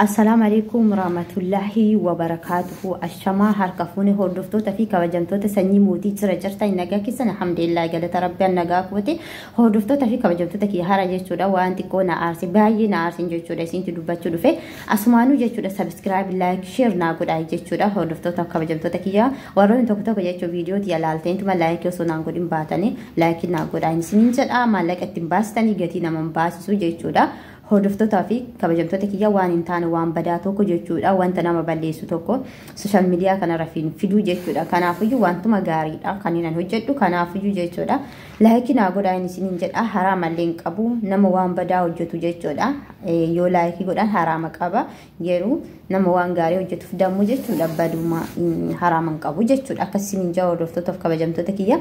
Assalaamu alaikum warahmatullahi wabarakaatuhu. Ashamaa harka fuune hordoftoota fi kabajamtoota sanyii mootii jira jirtan nagaa keessan, alhamdulillah, galata rabbi nagaa kuute. Hordoftoota fi kabajamtoota kiyya, hara jechuudha waan xiqqoo na aarse, baay'ee na aarsin jechuudha isinti dubbachuu dhufe. Asumaanuu jechuudha subscribe, like, share naa godhaa jechuudha. Hordoftoota kabajamtoota kiyya, warroonni tokko tokko jechuun viidiyoo tiyya laalteenituma like osoo naan godhin baatanii, like naa godhaa isiniin jedha. Maallaqa ittiin baastanii gatii nama hin baasisu jechuudha. Hordoftootaa fi kabajamtoota kiyya, waan hin taane, waan badaa tokko jechuudha, wanta nama balleessu tokko social media kanarra fiduu jechuudha. Kanaafiyyuu wantuma gaariidha kan inni hojjedhu. Kanaafiyyuu jechuudha like naa godhaa isiniin jedha. Haraamallee hin qabu nama waan badaa hojjetu jechuudha. Yoo like godhan haraama qaba, yeroo nama waan gaarii hojjetuuf dammu jechuudha baduma haraama hin qabu jechuudha. Akkasiniin jaa hordoftootaaf kabajamtoota kiyya.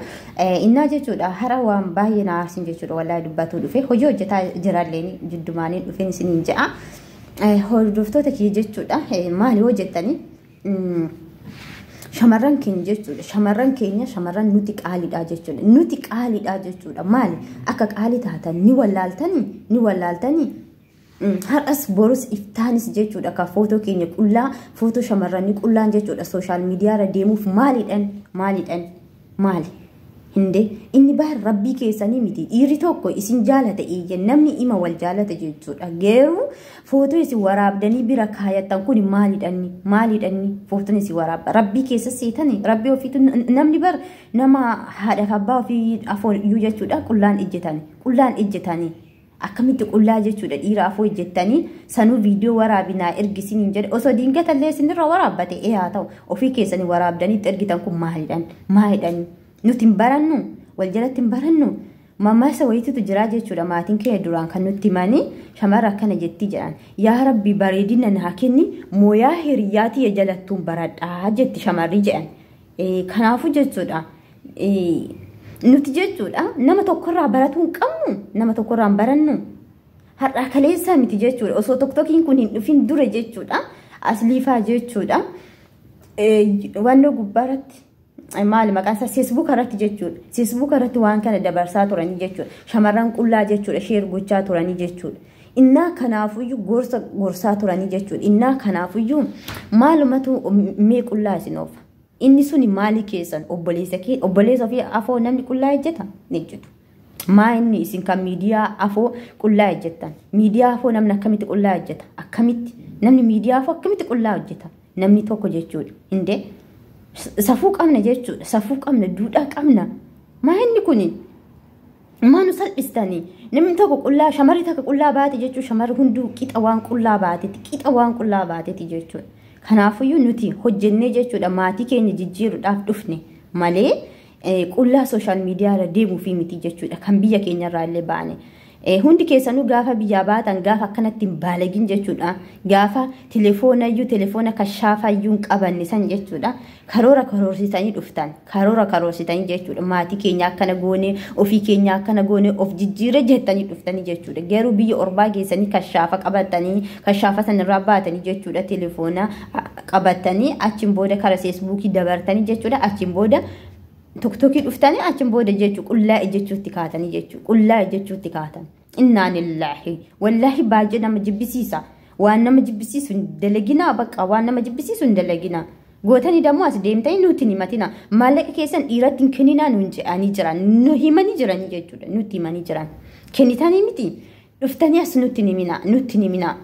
Innaa jechuudha hara waan baay'ee na aarsin jechuudha wallaahi dubbatuu dhufe. Hojii hojjetaa jiralleen jiddumaanii dhufeen isiniin jedha. Hordoftoota kiyya jechuudha, maali hojjettanii shamarran keenya jechuudha, shamarran keenya, shamarran nuti qaaliidha jechuudha, nuti qaaliidha jechuudha. Maali akka qaalii taatan ni wallaaltanii, ni wallaaltanii. Har'as borus iftaanis jechuudha ka footoo keenya qullaa, footoo shamarranii qullaan jechuudha social media irra deemuuf maaliidhan, maaliidhan, maali hinde inni baar rabbii keessanii miti. Dhiirri tokko isin jaalata, eeyya, namni ima wal jaalata jechuudha. Garuu footoo isin waraabdanii bira kaayattan kun maaliidhanni, maaliidhanni footoon isin waraabba rabbii keessa seetanii rabbii ofiitu? Namni bar nama haadhaaf abbaa ofii afoo iyyuu jechuudha qullaan ejjetanii, qullaan ejjetanii. Akkamitti qullaa jechuudha dhiira afoo hojjettanii, sanuu viidiyoo waraabinaa ergisiin hin jedhe? Osoo diingatallee isinirra waraabbate ee haa ta'u, ofii keessanii waraabdanii itti ergitan kun maalidhan, maalidhan? Nuti hin barannu, wal jalatti hin barannu. Mammaaksa wayitiitu jira jechuudha, maatiin keenya duraan kan nutti himanii, shamarra akkana jetti jedhan: "Yaa Rabbi, bareedina naa kenni, mooyaa hiriyyaatii jalattuun baradhaa," jetti shamarri jedhan. Kanaafuu jechuudha nuti jechuudha nama tokkorraa baratuu hin qabnu, nama tokkorraa hin barannu. Har'aa kaleessaa miti jechuudha, osoo TikTokiin kun hin dhufin dura jechuudha, asliifaa jechuudha wannoo gubbaarratti, maali maqaan isaa, Facebook irratti jechuudha, Facebook irratti waan kana dabarsaa turanii jechuudha, shamarran qullaa jechuudha share gochaa turanii jechuudha. Innaa kanaafuyyuu gorsa gorsaa turanii jechuudha. Innaa kanaafuyyuu maalumatu mee qullaa isin oofa? Inni suni maali keessan? Obboleessa kee, obboleessa ofii afoo namni qullaa ejjeta ni ejjetu. Maa inni isin kan miidiyaa afoo qullaa ejjettan? Miidiyaa afoo namni akkamitti qullaa ejjeta? Akkamitti namni miidiyaa afoo akkamitti qullaa hojjeta namni tokko jechuudha? Hindee safuu qabna jechuudha, safuu qabna, duudhaa qabna. Maa inni kuni maa nu salphistanii? Namni tokko qullaa, shamarri takka qullaa baate jechuun shamarri hunduu qixa waan qullaa baateeti, qixa waan qullaa baateeti jechuudha. Kanaafuyyuu nuti hojjennee jechuudha maatii keenya jijjiiruudhaaf dhufne malee qullaa social media irra deemuufi miti jechuudha kan biyya keenyarraa illee baane. Hundi keessanuu gaafa biyyaa baatan, gaafa akkanatti hin baalagin jechuudha. Gaafa telefoonayyuu, telefoona kashaafayyuu hin qabanne san jechuudha. Karoora karoorsitanii dhuftan. Karoora karoorsitanii jechuudha. Maatii keenya akkana goone, ofii keenya akkana goone, of jijjiire jettanii dhuftanii jechuudha. Garuu biyya orbaa geessanii kashaafa qabatanii, kashaafa sanirraa baatanii jechuudha telefoona qabatanii, achiin booda kara Facebookii dabartanii jechuudha. Achiin booda TikTokii dhuftanii, achiin booda jechuun qullaa ejjechuutti kaatanii jechuudha. Qullaa ejjechuutti kaatan. Innaa lillaahi. Wallaahi baay'ee nama jibbisiisa. Waan nama jibbisiisu hin dalaginaa, bakka waan nama jibbisiisu hin dalaginaa. Gootanii dammoo as deemtanii nutti hin himatina. Maallaqa keessan dhiiratti hin kenninaa nuun jedhanii jiran. Nu himanii jiranii jechuudha. Nutti himanii jiran. Kennitanii miti. Dhuftanii as nutti hin himinaa. Nutti hin himinaa.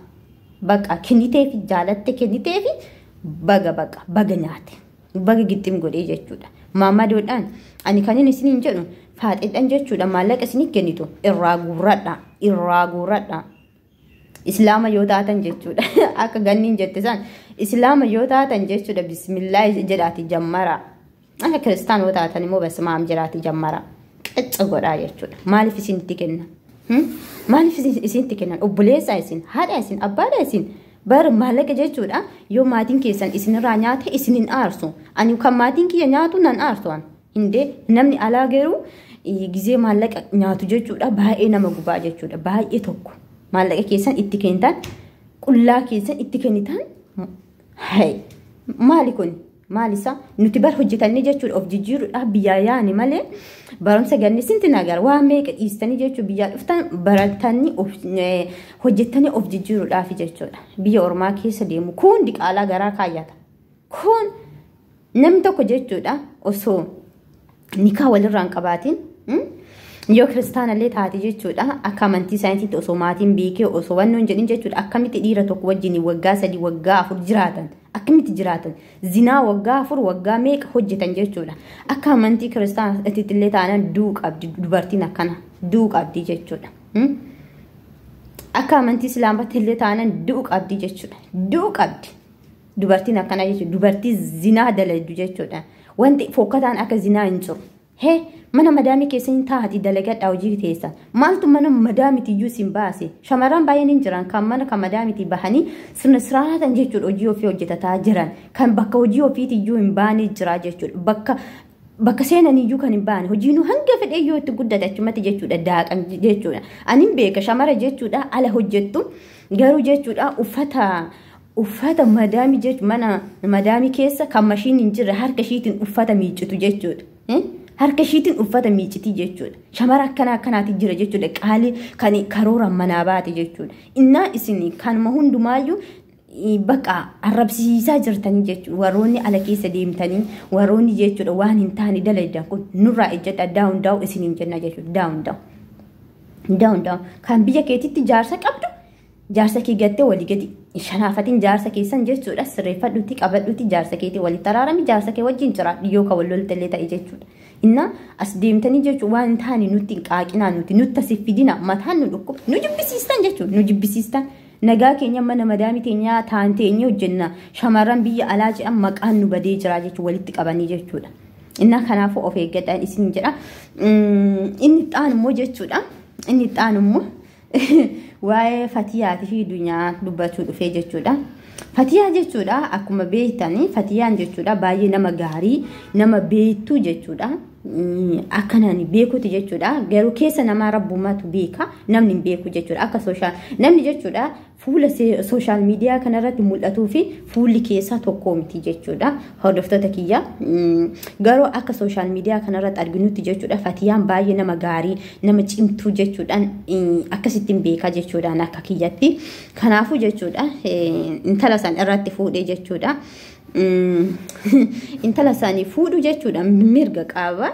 Bakka kenniteefi jaalatte, kenniteefi baga, baqa baga nyaate. Baga gixxim godhee jechuudha. Maamadoodhaan ani kan inni isiniin jedhu, faaxeedhaan jechuudha maallaqa isinii kennitu irraa guurradha, irraa guurradha. Islaama yoo taatan jechuudha, akka ganniin jette san, islaama yoo taatan jechuudha bismillaa jedhaati jammara. Akka kiristaan yoo taatan immoo basmaam jedhaati jammara. Qicca godhaa jechuudha. Maaliif isinitti kenna? Maaliif isinitti kennan? Obboleessaa isin, haadha isin, abbaadha isin. Bar maallaqa jechuudha yoo maatiin keessan isinirraa nyaate isin hin aarsu. Ani kan maatiin kiyya nyaatu nan aarsu an. Hindee namni alaa garuu gizee maallaqa nyaatu jechuudha baay'ee nama gubaa jechuudha, baay'ee tokko. Maallaqa keessan itti kennitan, qullaa keessan itti kennitan, maali kun? Maal isaa nuti bar hojjetannee jechuudha of jijjiiruudhaaf biyyaa yaani malee barumsa ganne sinti nagar waa meeqa dhiistanii jechuudha biyyaa dhuftan baratanii of hojjetanii of jijjiiruudhaaf jechuudha. Biyya ormaa keessa deemu kun diqaalaa garaa kaayyata. Kun namni tokko jechuudha osoo nikaa walirraa hin qabaatin yoo kiristaanallee taate jechuudha akka amantii isaaniitti osoo maatiin beekee osoo wannoon jedhin jechuudha akkamitti dhiira tokko wajjin waggaa 3 waggaa 4 jiraatan akkamitti jiraatan zinaa waggaa 4 waggaa meeqa hojjetan jechuudha akka amantii kiristaanaatti illee taanaan du'uu qabdi dubartiin akkana du'uu qabdi jechuudha. Akka amantii islaamaatti illee taanaan du'uu qabdi jechuudha du'uu qabdi dubartiin akkana jechuudha dubartii zinaa dalagdu jechuudha wanti fokkataan akka zinaa hin jiru. Hee mana madaamii keessan taa'atii dalagadhaa hojii teessan maaltu mana madaamitii iyyuu isin baase shamarran baay'een hin jiran kan mana kan madaamitii bahanii sirna siraatan jechuudha hojii ofii hojjetataa jiran kan bakka hojii ofiitii iyyuu hin baane jira jechuudha bakka seenan iyyuu kan hin baane hojiinuu hanga fedhe iyyuu itti guddate achumatti jechuudha daaqan jechuudha anin beeka shamara jechuudha ala hojjettu garuu jechuudha uffata madaamii jechuudha mana madaamii keessa kan mashiin hin jirre harka ishiitiin uffata miiccitu jechuudha. Harka ishiitiin uffata miiccitii jechuudha. Shamara akkana akkanaati jira jechuudha. Qaalii kan karoora manaa baate jechuudha. Innaa isin kanuma hundumaayyuu bakka arrabsiisaa jirtanii jechuudha. Warroonni ala keessa deemtanii warroonni jechuudha waan hin taane dalagan kun nurraa ejjedha daawun daawun isiniin jenna jechuudha. Daawun daawun. Daawun daawun. Kan biyya keetitti jaarsa qabdu jaarsa kee gattee walii gadi shanaafatiin jaarsa keessan jechuudha sirreeffadhuutti qabadhuutti jaarsa keetii walitti araarami jaarsa kee wajjin jiraadhu yoo kan wal loltellee ta'e jechuudha. Innaa as deemtanii jechuudha waan hin taane nutti hin qaaqinaa nuti nutti asif fidina mataan nu dhukkuba nu jibbisiistan jechuudha nu jibbisiistan. Nagaa keenya mana madaamii teenyaa taan teenyee hojjenna shamarran biyya alaa jedhan maqaan nu badee jira jechuudha walitti qabanii jechuudha. Innaa kanaafuu of eeggadhaan isin jedha. Inni xaan immoo jechuudha inni xaan immoo waa'ee Fatiyaatii fi Dunyaa dubbachuu dhufee jechuudha. Fatiyaa jechuudha akkuma beektanii Fatiyaan jechuudha baay'ee nama gaarii nama beektuu jechuudha. Akkanaan beekuti jechuudha garuu keessa namaa rabbumatu beeka namni hin beeku jechuudha akka sooshaal namni jechuudha fuula sooshaal miidiyaa kanarratti mul'atuu fi fuulli keessaa tokko miti jechuudha hordoftoota kiyya garuu akka sooshaal miidiyaa kanarratti arginutti jechuudha Fatiyaan baay'ee nama gaarii nama cimtuu jechuudhaan akkasittiin beekaa jechuudhaan akka kiyyatti kanaafuu jechuudha intala san irratti fuudhee jechuudha. Intala isaanii fuudhu jechuudha mirga qaba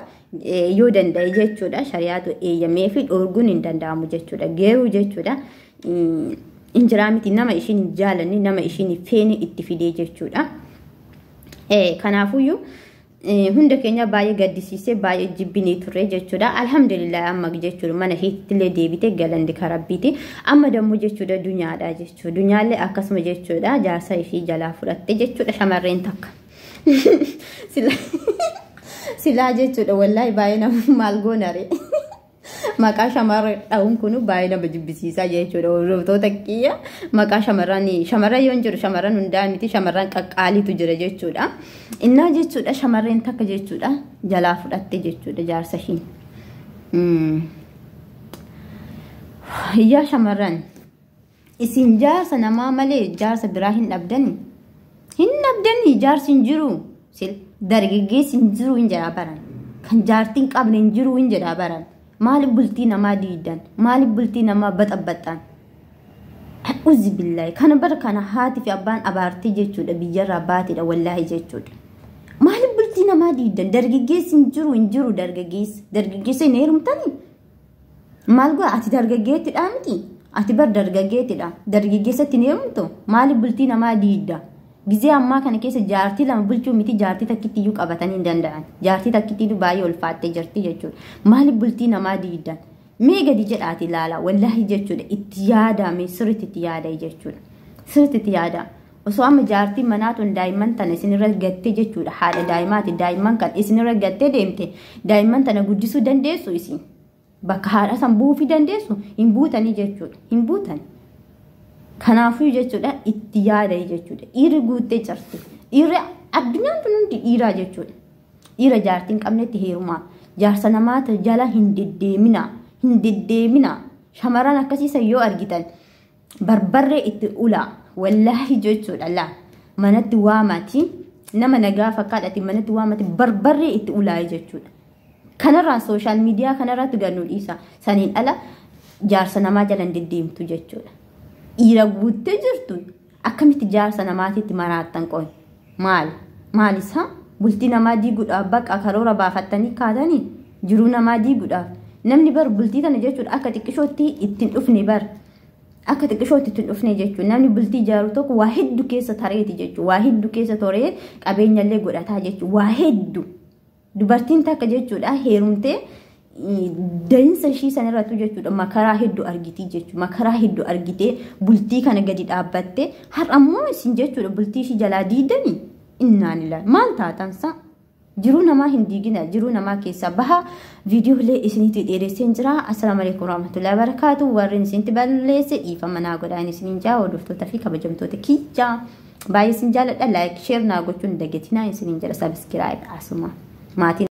yoo danda'e jechuudha shari'aatu eeyyamee fi dhoorguun hin danda'amu jechuudha garuu jechuudha injiraa miti nama ishiin hin jaalanne nama ishiin hin feene itti fidee jechuudha. Kanaafuyyuu hunda keenya baay'ee gaddisiisee baay'ee jibbinee turre jechuudha. Alhamdulillah amma jechuudha mana isheettillee deebitee galandi karabbiiti. Amma dammoo jechuudha dunyaadha jechuudha. Dunyaallee akkasuma jechuudha jaarsa ishii jalaa fudhatte jechuudha shamarreen takka. Silaa jechuudha wallaahi baay'ee nama maal goonare. Maqaa shamarree dha'uun kun baay'ee nama jibbisiisaa jechuudha. Hordoftoota kiyya maqaa shamarran shamarran yoo hin jiru shamarran hundaa miti shamarran qaqqaaliitu jira jechuudha. Innaa jechuudha shamarreen takka jechuudha jalaa fudhatte jechuudha jaarsa ishii. Yaa shamarran isin jaarsa namaa malee jaarsa biraa hin dhabdani. Hin dhabdani jaarsi hin jiru. Dargaggeessi hin jiru hin jedhaa baran. Kan jaartiin qabne hin jiru hin jedhaa baran. Maaliif bultii namaa diidan? Maaliif bultii namaa baxabbaxan? A'uuzi billaahi. Kana bara kana haati fi abbaan abaartee jechuudha biyyarraa baatedha wallaahi jechuudha. Maaliif bultii namaa diidan? Dargaggeessi hin jiru hin jiru dargaggeessi. Dargaggeessa hin heerumtanii? Maal godha ati dargaggeettidha miti? Ati bar dargaggeettidha. Dargaggeessatti hin heerumtu? Maaliif bultii namaa diidda? Gizee ammaa kana keessa jaartii lama bulchuu miti jaartii takkitti iyyuu qabatanii hin danda'an. Jaartii takkitti iyyuu baay'ee ulfaattee jirti jechuudha. Maaliif bultii namaa diidan? Mee gadi jedhaati ilaala. Wallaahi jechuudha itti yaadame sirriitti itti yaadee jechuudha. Sirriitti itti yaada. Osoo amma jaartiin manaa tun daa'imman tana isinirra gattee jechuudha. Haadha daa'imaati daa'imman kan isinirra gattee deemte daa'imman tana guddisuu dandeessu isin. Bakka haadha san buufii dandeessu hin buutanii jechuudha. Hin buutan. Kanaafuu jechuudha itti yaadee jechuudha. Dhiirri guuttee jirti. Dhiirri addunyaan tun hundi dhiiraa jechuudha. Dhiira jaartiin qabnetti heerumaa. Jaarsa namaata jala hin deddeemina. Hin deddeemina. Shamarran akkasiisan yoo argitan barbarree itti ulaa. Wallaahi jechuudha laa. Manatti waamaati. Nama nagaa fakkaadhaati manatti waamate barbarree itti ulaa'e jechuudha. Kanarraa social media kanarratti gannu dhiisa. Saniin ala jaarsa namaa jalan deddeemtu jechuudha. Dhiira guuttee jirtu akkamitti jaarsa namaatitti maraattan qoy? Maali? Maalis haa? Bultii namaa diiguudhaaf baqa karoora baafattanii kaatanii jiruu namaa diiguudhaaf. Namni bar bultii tana jechuudha akka xiqqishootti ittiin dhufne bar. Akka xiqqishootti ittiin dhufne jechuudha. Namni bultii ijaaru tokko waa hedduu keessa tareeti jechuudha. Waa hedduu keessa toree qabeenyallee godhataa jechuudha. Waa hedduu. Dubartiin takka jechuudha heerumtee da'insa ishii sanirrattu jechuudha makaraa hedduu argitii jechuudha. Makaraa hedduu argitee bultii kana gadi dhaabbattee har'a immoo isin jechuudha bultii ishii jalaa diidanii innaan ilaala. Maal taatansa? Jiruu namaa hin diigina, jiruu namaa keessaa baha. Viidiyoolee isinitti dheeresseen jira. Assalaamu alaikum warahmatullahi wabarakatuh. Warreen isinitti balleesse dhiifama naa godhaan isiniin jaa hordoftoota fi kabajamtoota kiyya. Baay'ee isin jaaladha. Like, share naa gochuun dagatinaa isiniin jira. Subscribe asuma. Maatiin